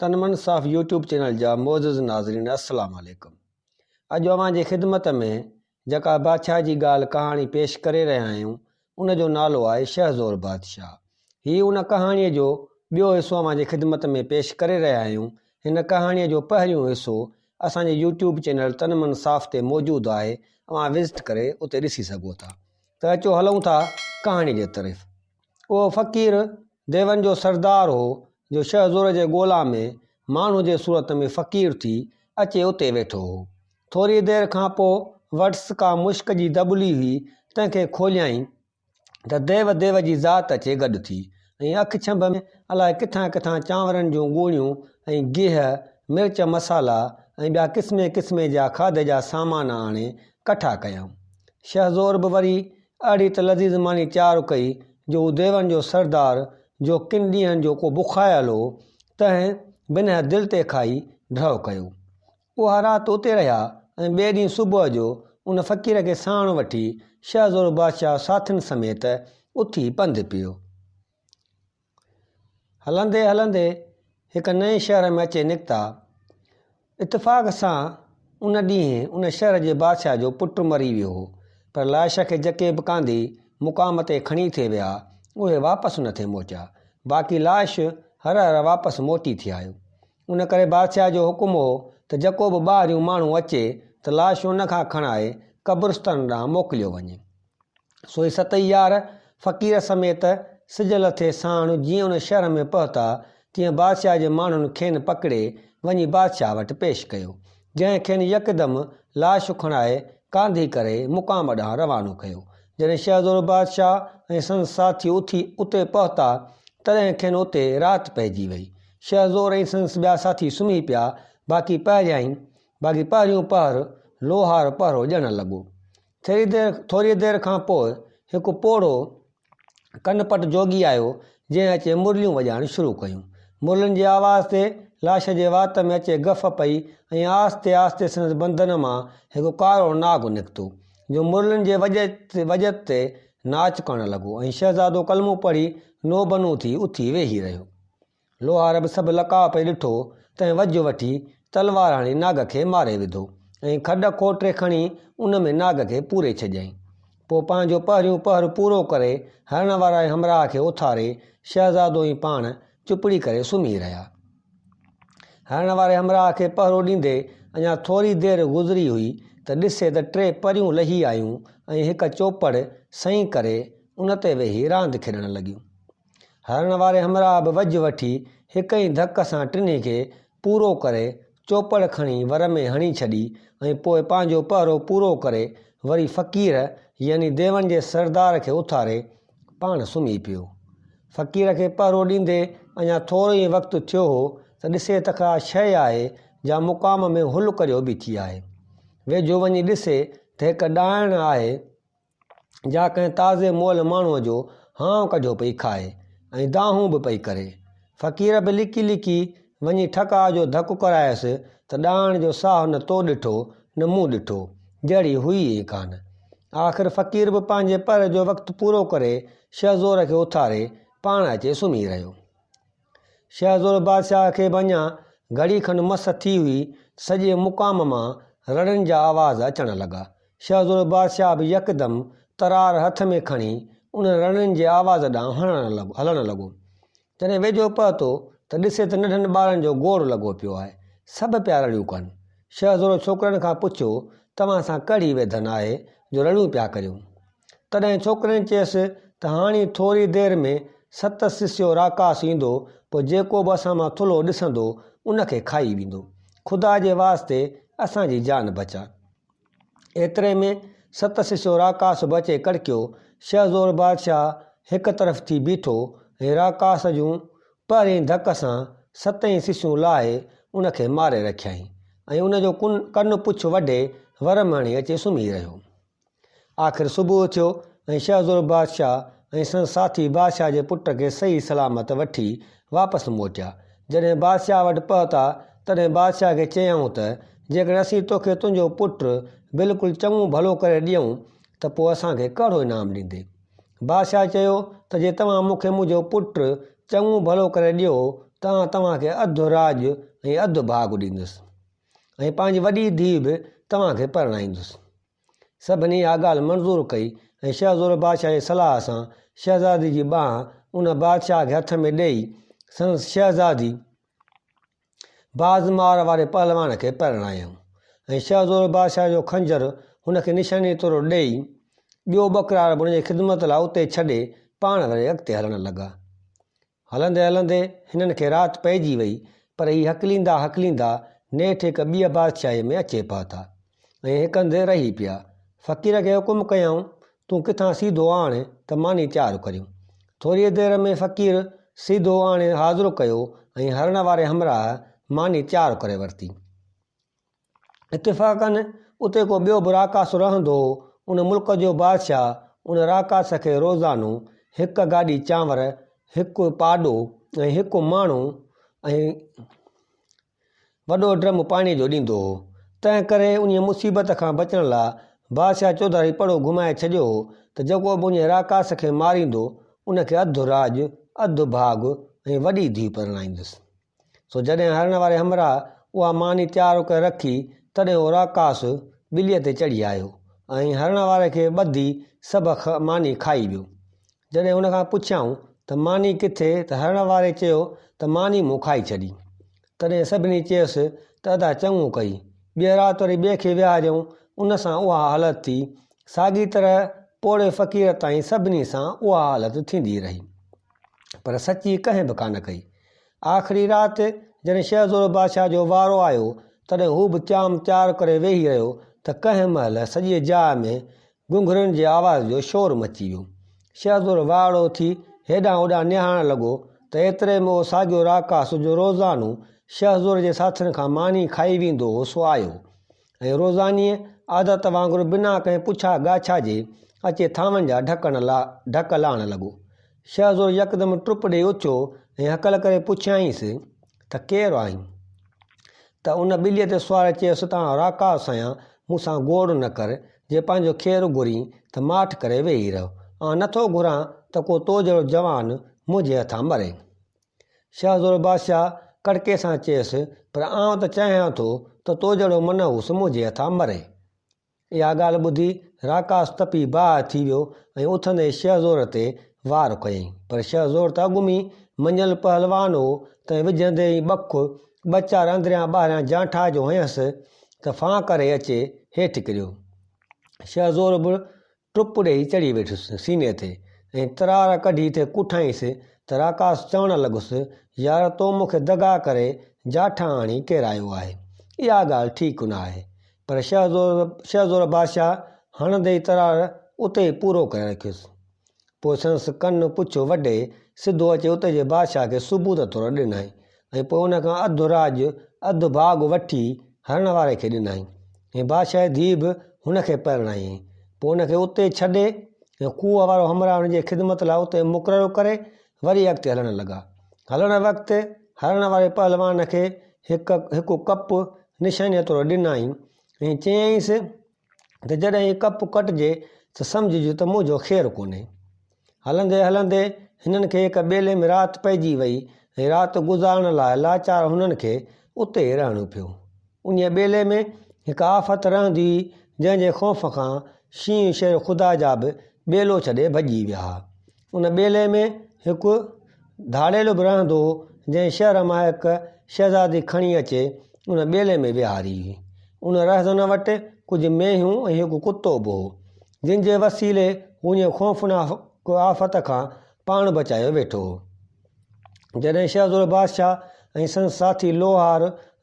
تن من صاف يوٽيوب چينل جا معزز ناظرين السلام عليڪم اڄ اوهان جي خدمت ۾ جيڪا بادشاهه جي ڳالهه ڪهاڻي پيش ڪري رهيا آهيون ان جو نالو آهي شهزور بادشاهه هي ان ڪهاڻيء جو ٻيو حصو اوهان جي خدمت ۾ پيش ڪري رهيا آهيون هن ڪهاڻيء جو پهريون حصو اسان جي يوٽيوب چينل تن من صاف تي موجود آهي اوهان وزٽ ڪري اتي ڏسي سگهو ٿا ته اچو هلون ٿا ڪهاڻي جي طرف. اهو فقير ديون جو سردار هو، جو شهزور جي ڳولا ۾ ماڻهو جي صورت ۾ فقير ٿي اچي اتي ويٺو هو. ٿوريء دير کان پوء وٽس ڪا مشڪ جي دٻلي هئي، تنهن کي کوليائين ته ديو ديو جي ذات اچي گڏ ٿي ۽ اک ڇنڀ ۾ الائي ڪٿان ڪٿان چانورن جون ڳوڻيون ۽ گيهه، مرچ مصالحا ۽ ٻيا قسمين قسمين جا کاڌي جا سامان آڻي ڪٺا ڪيائون. شهزور به وري اهڙي ته لذيذ ماني تيار ڪئي جو هو ديون جو سردار جو ڪن ڏينهن جو ڪو بکايل هو، تنهن بنهه دل تي کائي ڍؤ ڪيو. اها رات اتي رهيا ۽ ٻئي ڏينهن صبح جو ان فقير کي ساڻ وٺي شهزور بادشاهه ساٿين سميت اٿي پنڌ پيو. هلندي هلندي هڪ نئين شهر ۾ اچي نڪتا. اتفاق سان ان ڏينهن ان شهر جي بادشاهه جو پٽ مري ويو هو، پر لاش کي جڪي به ڪانڌي مقام تي کڻي ٿي ويا، اهي واپس نه ٿي موٽيا، باقي لاش هر هر واپس موٽي ٿي آيو. ان ڪري بادشاهه جو حڪم هو ته جيڪو به ٻاهريون ماڻهو اچي ته لاش ان کان کڻائي قبرستان ڏانهن موڪليو وڃي. سوئي ستئي يار فقير سميت سج لٿي ساڻ جيئن ان شهر ۾ پهتا، تيئن بادشاهه جي ماڻهن کين پڪڙي وڃي بادشاهه وٽ پيش ڪيو، جنهن کين يڪدم لاش کڻائي ڪانڌي ڪري مقام ڏانهن روانو ڪيو. جڏهن شهزور بادشاهه ۽ سندس ساٿي اٿي اتي پهتا، تڏهن کين اتي رات پئجي وئي. شهزور ۽ سندس ٻيا ساٿي سمهي پيا، باقي پهريائين باقي پهريون پهر لوهار پهرو ڏيڻ لڳو. ٿوريء دير کان پوء هڪ پوڙهو ڪن پٽ جوڳي آيو، جنهن اچي مرليون وڄائڻ شروع ڪيون. مرلين جي آواز تي لاش جي وات ۾ اچي گف پئي ۽ آهستي آهستي سندس بندن مان هڪ ڪارو ناگ نڪتو، جو مرلين جي وڄت تي ناچ ڪرڻ لڳو ۽ شهزادو ڪلمو پڙهي نوبنو ٿي اٿي ويهي رهيو. لوهار به سڀ لقاء پئي ڏٺو، تنهن وجهه وٺي تلوار هڻي ناگ کي ماري وڌو ۽ کڏ کوٽي کڻي ان ۾ ناگ کي پوري ڇڏيائين. پوء پنهنجو پهريون پهر پورو ڪري هرڻ وارا ۽ همراهه کي اٿاري شهزادو ۽ پاڻ چپڙي ڪري سمهي رهيا. هرڻ واري همراهه کي پهرو ڏيندي اڃا ٿوري دير گذري هئي ته ڏسي ته ٽي پريون لهي آيون ۽ هڪ چوپڙ سئين ڪري ان تي ويهي راند کيڏڻ لڳيون. هرڻ واري همراهه به وجهه وٺي هڪ ئي ڌڪ سان ٽنهي کي پورو ڪري چوپڙ کڻي ور ۾ هڻي ڇڏي ۽ پوء پنهنجو پهرو پورو ڪري وري فقير يعني ديون جي سردار کي اٿاري پاڻ سمهي پيو. فقير کي پهرو ڏيندي اڃا ٿورو ئي وقت ٿيو هو ته ڏسي ته ڪا شيء آهي جا مقام ۾ هل ڪريو بيٺي آهي. ويجهو وڃي ڏسي ته هڪ ڏائڻ آهي. جا ڪنهن تازي مئل ماڻهوء جو هانء ڪڍيو پئي کائي ۽ دانهون به پئي ڪري. فقير به لڪي لڪي وڃي ٺڪاء جو ڌڪ ڪرايس ته ڏائڻ جو ساهه نه تو ڏٺو نه مون ڏٺو، جهڙي هئي ئي ڪانه. آخر فقير به پنهنجي پهر جو وقت پورو ڪري شهزور کي اٿاري پاڻ اچي سمهي رهيو. شهزور بادشاهه کي به اڃا گهڙي کن مس ٿي هئي ته سڄي مقام مان رڙين جا آواز اچڻ لڳا. شهزور بادشاهه به يڪدم ترار هٿ ۾ کڻي انهن رڙين جي آواز ڏانهن هلڻ لڳو. جڏهن ويجهو پهتو ته ڏسي ته ننڍن ٻارن جو گوڙ لڳو پيو آهي. سڀ پيا رڙيون ڪن. شهزور ڇوڪرن کان پڇيو، توهان سان ڪهڙي ويڌن آهي جو رڙيون پيا ڪريو؟ تڏهن ڇوڪرين چيس ته هاڻي ٿوري دير ۾ ست سسيو راڪاس ايندو، پوء جيڪو به اسان مان ٿلهو ڏسندو، ان کي کائي ويندو. خدا جي واسطي اسان جي جان بچاء. ايتري ۾ ست سسيو راڪاس به اچي ڪڙڪيو. شهزور بادشاهه هڪ طرف ٿي بيٺو ۽ راڪاس جون پهرين ڌڪ سان ستئي سسيون لاهي ان کي ماري رکيائين ۽ ان جو ڪن پڇ وڍي ور ۾ هڻي اچي سمهي رهيو. آخر صبح ٿيو ۽ شهزور بادشاهه ۽ سندس ساٿي بادشاهه جي پٽ کي صحيح سلامت وٺي واپس موٽيا. جڏهن بادشاهه وٽ پهتا، تڏهن بادشاهه کي چيائون ته، جيڪڏهن اسين توکي تنهنجو پٽ بلڪل چڱو ڀلو ڪري ڏيون ته پوء اسان کي ڪهڙو انعام ڏيندين؟ بادشاهه چيو ته جي توهان مون کي منهنجو پٽ چڱو ڀلو ڪري ڏيو ته آء توهان کي اڌ راڄ ۽ اڌ ڀاڳ ڏيندس ۽ پنهنجي وڏي ڌيء به توهان کي پرڻائيندس. سڀني اها ڳالهه منظور ڪئي ۽ شهزور بادشاهه جي صلاح سان شهزادي جي ٻانهن ان بادشاهه کي هٿ ۾ ڏيئي سندس شهزادي باز مار واري پهلوان کي پرڻايائون ۽ شهزور بادشاهه جو خنجر هن کي نشاني طور ڏيئي ٻيو ٻڪرار به ان جي خدمت لاء اتي ڇڏي پاڻ وري اڳتي هلڻ لڳا. هلندي هلندي هنن کي رات پئجي وئي پر هي هڪليندا هڪليندا نيٺ هڪ ٻيء بادشاهيء ۾ اچي پهتا ۽ هڪ هنڌ رهي پيا. فقير کي حڪم ڪيائون، تون ڪٿان سيڌو آڻ ته ماني تيار ڪريون. ٿوريء دير ۾ فقير سيڌو آڻي حاضر ڪيو ۽ هرڻ واري همراهه ماني تيار ڪري ورتي. اتفاقاً اتي ڪو ٻيو به راڪاس رهندو هو. ان ملڪ جو بادشاهه ان راڪاس کي روزانو هڪ گاڏي چانور، هڪ پاڏو ۽ هڪ ماڻهو ۽ وڏو ڊرم پاڻيء جو ڏيندو هو. تنهن ڪري انهيء مصيبت کان بچڻ لاء بادشاهه چوڌاري پڙهو گهمائي ڇڏيو هو ته جيڪو به انهيء راڪاس کي ماريندو، ان کي اڌ راڄ، اڌ ڀاڳ ۽ وڏي ڌيء پرڻائيندس. سو جڏهن هرڻ واري همراهه اها ماني تيار ڪري رکي، تڏهن اهو راڪاس ٻليء تي چڙهي آيو ۽ هرڻ واري کي ٻڌي سڀ ماني کائي ويو. جڏهن هن کان پڇيائون ته ماني ڪٿي ته هرڻ واري چيو ته ماني مون کائي ڇڏي. تڏهن سڀني چيس ته ادا چڱو ڪئي. ٻيء رات وري ٻئي کي ويهاريائون، ان سان اها حالت ٿي. ساڳي طرح پوڙهي فقير تائين سڀني سان اها حالت ٿيندي رهي. پر سچي ڪنهن به ڪانه ڪئي. آخري رات جڏهن شهزور بادشاهه جو وارو آيو، تڏهن هو به طعام تيار ڪري ويهي رهيو ته ڪنهن مهل سڄيء جاء ۾ گهنگهرن جي آواز جو شور مچي ويو. شهزور وائڙو ٿي هيڏانهن هوڏانهن نهارڻ لڳو ته ايتري ۾ اهو ساڳيو راڪاس جو روزانو شهزور جي ساٿين کان ماني کائي ويندو هو سو آيو ۽ روزانيء عادت وانگر بنا ڪنهن پڇا ڳاڇا جي اچي ٿانون جا ڍڪڻ ڍڪ لاهڻ لڳو. شهزور يڪدم ٽپ ڏيئي اٿيو ۽ هڪل ڪري پڇيائينس ته ڪير آهين؟ ته ان ٻليء تي سوار چيس ته آئون راڪاس آهيان، مون سان گوڙ نه ڪر، جي پنهنجو خير گهرين ته ماٺ ڪري ويهي رهه، آئون نٿو گهران ته ڪو تو جهڙو جوان منهنجي هٿان مري. شهزور بادشاهه ڪڙڪي سان چيس، پر آئون ته چاهيان ٿو ته تو جهڙو منحوس منهنجي هٿان مري. اها ڳالهه ٻڌي راڪاس تپي باهه ٿي ويو ۽ اٿندي شهزور تي وار ڪيائين. پر شهزور ته اڳ ۾ مڃيل پهلوان هو، تنهن وجهندي ئي ٻک، ٻه چار اندريان ٻاهريان جانٺا جو هنيس ته ڦان ڪري اچي هيٺ ڪريو. شهزور به ٽپ ڏيئي چڙهي ويٺس سيني تي ۽ ترار ڪڍي ٿي ڪوٺائينس ته راڪاس چوڻ لڳس، يار تو مون کي دغا ڪري جاٺا آڻي ڪيرايو آهي. اها ڳالهه ٺيڪ نه آهي. پر شهزور بادشاهه هڻندي ئي ترار اتي ئي پورو ڪري رکيس. پوء سندس ڪن پڇ وڍي سڌو اچي اتي جي بادشاهه کي ثبوت طور ڏنائين ۽ پوء ان کان اڌ راڄ، اڌ ڀاڳ وٺي هرڻ واري کي ڏنائين ۽ بادشاهه جي ڌيء به هن کي پرڻايائين. پوء ان کي اتي ڇڏي ۽ کوهه وارو همراهه هن جي خدمت لاء اتي مقرر ڪري وري اڳتي هلڻ لڳا. هلڻ وقت هرڻ واري پهلوان کي هڪ هڪ ڪپ نشانيء طور ڏنائين ۽ چيائينس ته جڏهن هي ڪپ ڪٽجي ته سمجهج ته منهنجو خير ڪونهي. هلندي هلندي هنن کي هڪ ٻيلي ۾ رات پئجي وئي ۽ رات گذارڻ لاء لاچار هنن کي اتي ئي رهڻو پيو. انهيء ٻيلي ۾ هڪ آفت رهندي هئي، جنهن جي خوف کان شينهن شير خدا جا به ٻيلو ڇڏي ڀڄي ويا ها. ان ٻيلي ۾ هڪ ڌاڙيل به رهندو هو، جنهن شهر مان هڪ شهزادي کڻي اچي ان ٻيلي ۾ ويهاري هئي. ان رهزن وٽ ڪجهه مينهون ۽ هڪ ڪتو به هو، جن جي وسيلي هو انهيء خوفناڪ آفت کان پاڻ بچايو ويٺو هو. جڏهن شهزور بادشاهه ۽ سندس ساٿي لوهار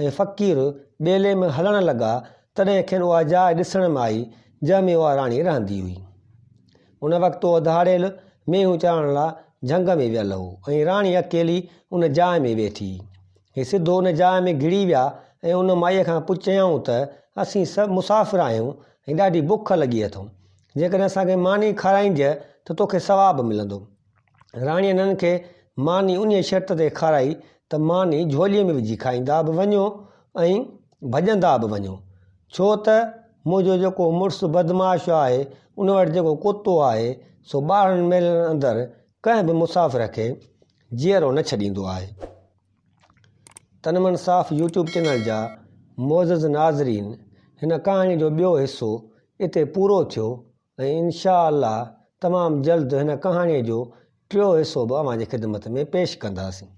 ۽ فقير ٻيلي ۾ هلڻ لڳا، تڏهن کين اها جاء ڏسڻ ۾ آئي، جنهن ۾ اها راڻي رهندي هئي. ان وقت اهو ڌاڙيل مينهون چارڻ لاء جهنگ ۾ ويل هو ۽ راڻي اڪيلي ان جاء ۾ ويٺي هئي. هي سڌو ان جاء ۾ گهڙي ويا ۽ ان مائيء کان پڇيائون ته، اسين سڀ مسافر آهيون ۽ ڏاڍي بک لڳي اٿئون. جيڪڏهن اسان کي ماني کارائيندينء ته توکي ثواب ملندو. راڻيء هنن کي ماني انهيء شرط تي کارائي ته ماني جهوليء ۾ وجهي کائيندا به وڃو ۽ ڀڄندا به وڃو، ڇو ته منهنجو جيڪو مڙس بدمعاش آهي، ان وٽ جيڪو ڪتو آهي، سو 12 ميلن اندر ڪنهن به مسافر کي جيئرو نه ڇڏيندو آهي. تن من صاف يوٽيوب چينل جا معزز ناظرين هن ڪهاڻي جو ٻيو حصو اتي پورو ٿيو ۽ انشاء الله تمام جلد هن ڪهاڻي جو ٽيو حصو به اوهان جي خدمت ۾ پيش ڪنداسين.